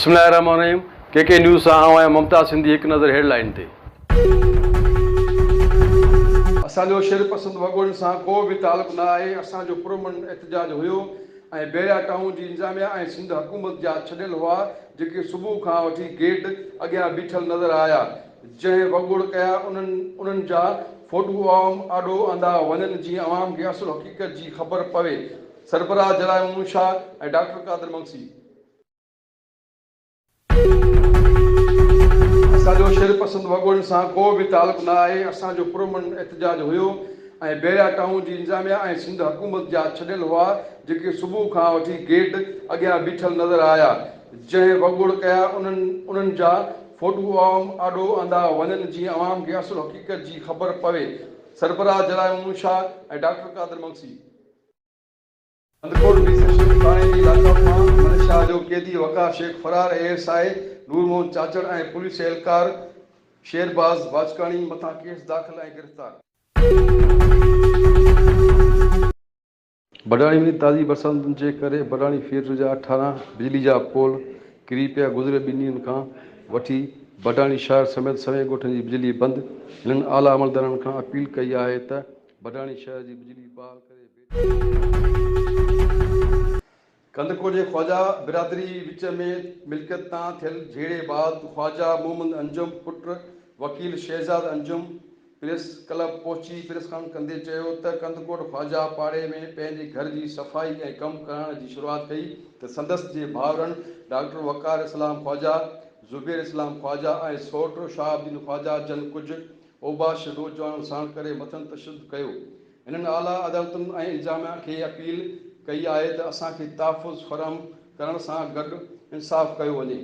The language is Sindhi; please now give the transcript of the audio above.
بسم الله الرحمٰن الرحيم ڪي ڪي نيوز سان آئون آهيان ممتاز سنڌي هڪ نظر هيڊ لائين تي. اسان جو شر پسند وڳوڙين سان ڪو به تعلق نه آهي، اسان جو پرامن احتجاج هيو ۽ بحريا ٽائون جي انتظاميا ۽ سنڌ حڪومت جا ڇڏيل هئا جيڪي صبح کان وٺي گيٽ اڳيان بيٺل نظر آيا جنهن وڳوڙ ڪيا انهن انهن جا فوٽو عوام آڏو آندا وڃن جيئن عوام کي اصل حقيقت جي خبر پوي سربراهه جلال محمود شاهه ۽ ڊاڪٽر قادر مگسي. اسان جو شر پسند وڳوڙين سان ڪو به تعلق نه آهي، اسان جو پرامن احتجاج هيو ۽ بحريا ٽائون جي انتظاميا ۽ سنڌ حڪومت جا ڇڏيل هئا جيڪي صبح کان وٺي گيٽ اڳيان بيٺل نظر آيا جنهن وڳوڙ ڪيا انهن انهن جا فوٽو عوام آڏو آندا وڃن جيئن عوام کي اصل حقيقت جي خبر پوي سربراهه جلال محمود شاهه ۽ ڊاڪٽر قادر مگسي. ڪنڌڪوٽ بي سيشن ٿاڻي جي لاڪاپ مان منشا جو قيدي وقار شيخ فرار، A S I Noor Muhammad Chachar ۽ police اهلڪار شير باز باجڪاڻي مٿان ڪيس داخل ۽ گرفتار. بڊاڻي ۾ تازي برساتن جي ڪري بڊاڻي فيڊر جا 18 بجلي جا پول ڪري پيا، گذريل ٻن ڏينهن کان وٺي بڊاڻي شهر سميت سوين ڳوٺن جي بجلي بند، هنن اعليٰ عملدارن کان اپيل ڪئي آهي ته بڊاڻي شهر جي بجلي بحال ڪري بي. ڪنڌڪوٽ جي خواجا برادري وچ ۾ ملڪيت تان ٿيل جهيڙي بعد خواجا محمد انجم پٽ وڪيل شهزاد انجم پريس ڪلب پهچي پريس ڪانفرنس ڪندي چيو ته ڪنڌڪوٽ خواجا پاڙي ۾ پنهنجي گهر جي صفائي ۽ ڪم ڪرائڻ جي شروعات ڪئي ته سندس جي ڀائرن ڊاڪٽر وقار اسلام خواجا، زبير اسلام خواجا ۽ سئوٽ شهاب الدين خواجا جن ڪجهه اوباش نوجوانن ساڻ ڪري مٿن تشدد ڪيو. هنن اعليٰ عدالتن ۽ انتظاميا کي اپيل ڪئي آهي ته اسان کي تحفظ فراهم ڪرڻ سان گڏ انصاف ڪيو وڃي.